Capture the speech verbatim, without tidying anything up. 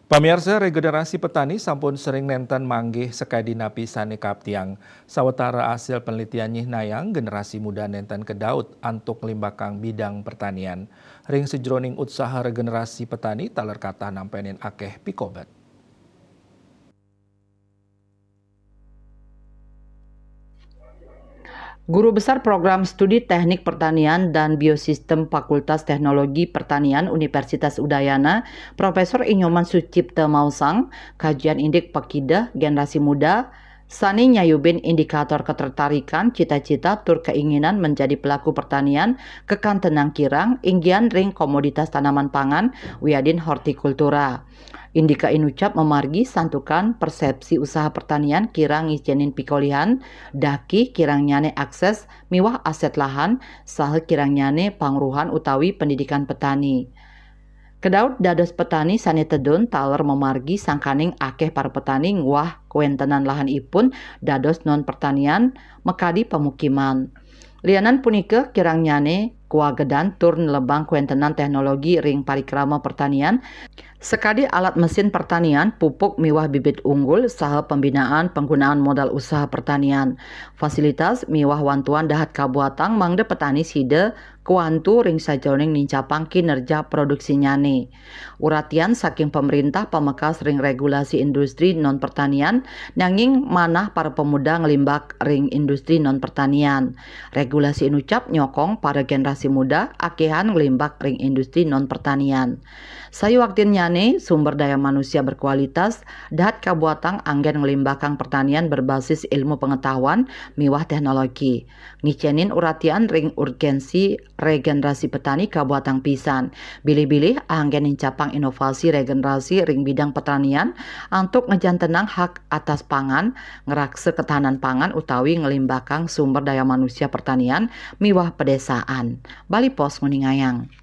Pamiarsa, regenerasi petani sampun sering nenten manggih sakadi napi sane kaptiang. Sawetara asil penelitian nyihnayang, generasi muda nenten kedaut antuk nglimbakang bidang pertanian. Ring sajeroning utsaha regenerasi petani taler katah nampenin akeh pikobet. Guru Besar Program Studi Teknik Pertanian dan Biosistem Fakultas Teknologi Pertanian Universitas Udayana, Profesor Inyoman Sucipta maosang, kajian indik pakideh generasi muda sane nyayubin indikator ketertarikan, cita-cita, tur keinginan menjadi pelaku pertanian, kakantenang kirang, inggihan ring komoditas tanaman pangan, wiadin hortikultura. Indika inucap mamargi santukan persepsi usaha pertanian kirang ngicenin pikolihan, daki kirangnyane akses miwah aset lahan, saha kirangnyane pangruhan utawi pendidikan petani. Kedaut dados petani sane tedun taler mamargi sangkaning akeh para petani ngwah kawentenan lahanipun dados non pertanian makadi pamukiman. Lianan punika, kirangnyane kawagedan tur nelebang kawentenan teknologi ring parikrama pertanian, sakadi alat mesin pertanian, pupuk miwah bibit unggul, saha pembinaan penggunaan modal usaha pertanian. Fasilitas miwah wantuan dahat kabuatang mangda petani sida kawantu ring sajeroning nincapang kinerja produksinyane. Uratian saking pemerintah pamekas ring regulasi industri non pertanian, nanging manah para pemuda nglimbak ring industri non pertanian. Regulasi inucap nyokong para generasi muda akehan nglimbak ring industri non pertanian. Sayuaktinnyane, sumber daya manusia berkualitas dahat kabuatang anggen nglimbakang pertanian berbasis ilmu pengetahuan miwah teknologi. Ngicenin uratian ring urgensi regenerasi petani kabuatang pisan. Bilih-bilih anggen nincapang inovasi regenerasi ring bidang pertanian antuk ngejantenang hak atas pangan, ngraksa ketahanan pangan utawi nglimbakang sumber daya manusia pertanian miwah pedesaan. Bali Post nguningayang.